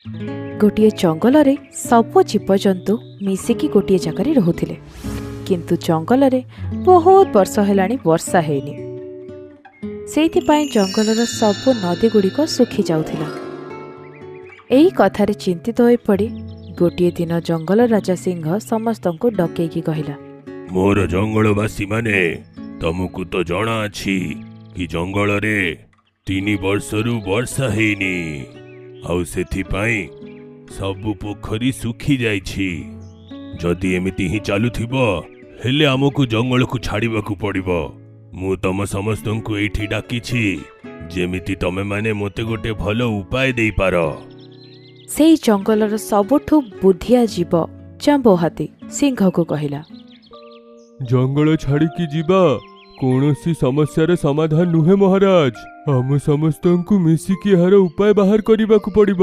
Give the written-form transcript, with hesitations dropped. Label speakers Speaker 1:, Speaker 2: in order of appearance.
Speaker 1: ଗୋଟିଏ ଜଙ୍ଗଲରେ ସବୁ ଜୀବଜନ୍ତୁ ମିଶିକି ଗୋଟିଏ ଜାଗାରେ ରହୁଥିଲେ, କିନ୍ତୁ ଜଙ୍ଗଲରେ ବହୁତ ବର୍ଷ ହେଲାଣି ବର୍ଷା ହେଇନି। ସେଇଥିପାଇଁ ଜଙ୍ଗଲର ସବୁ ନଦୀଗୁଡ଼ିକ ଶୁଖି ଯାଉଥିଲା। ଏହି କଥାରେ ଚିନ୍ତିତ ହୋଇପଡ଼ି ଗୋଟିଏ ଦିନ ଜଙ୍ଗଲ ରାଜା ସିଂହ ସମସ୍ତଙ୍କୁ ଡକେଇକି କହିଲା,
Speaker 2: ମୋର ଜଙ୍ଗଲବାସୀମାନେ, ତମକୁ ତ ଜଣା ଅଛି କି ଜଙ୍ଗଲରେ 3 ବର୍ଷରୁ ବର୍ଷା ହେଇନି, ଆଉ ସେଥିପାଇଁ ସବୁ ପୋଖରୀ ଶୁଖି ଯାଇଛି। ଯଦି ଏମିତି ହିଁ ଚାଲୁଥିବ ହେଲେ ଆମକୁ ଜଙ୍ଗଲକୁ ଛାଡ଼ିବାକୁ ପଡ଼ିବ। ମୁଁ ତମ ସମସ୍ତଙ୍କୁ ଏଇଠି ଡାକିଛି ଯେମିତି ତମେମାନେ ମୋତେ ଗୋଟେ ଭଲ ଉପାୟ ଦେଇପାର।
Speaker 1: ସେଇ ଜଙ୍ଗଲର ସବୁଠୁ ବୁଦ୍ଧିଆ ଜୀବ ଜାମ୍ବୋ ହାତୀ ସିଂହକୁ କହିଲା,
Speaker 3: ଜଙ୍ଗଲ ଛାଡ଼ିକି ଯିବା କୌଣସି ସମସ୍ୟାର ସମାଧାନ ନୁହେଁ ମହାରାଜ। ଆମ ସମସ୍ତଙ୍କୁ ମିଶିକି ଏହାର ଉପାୟ ବାହାର କରିବାକୁ ପଡ଼ିବ।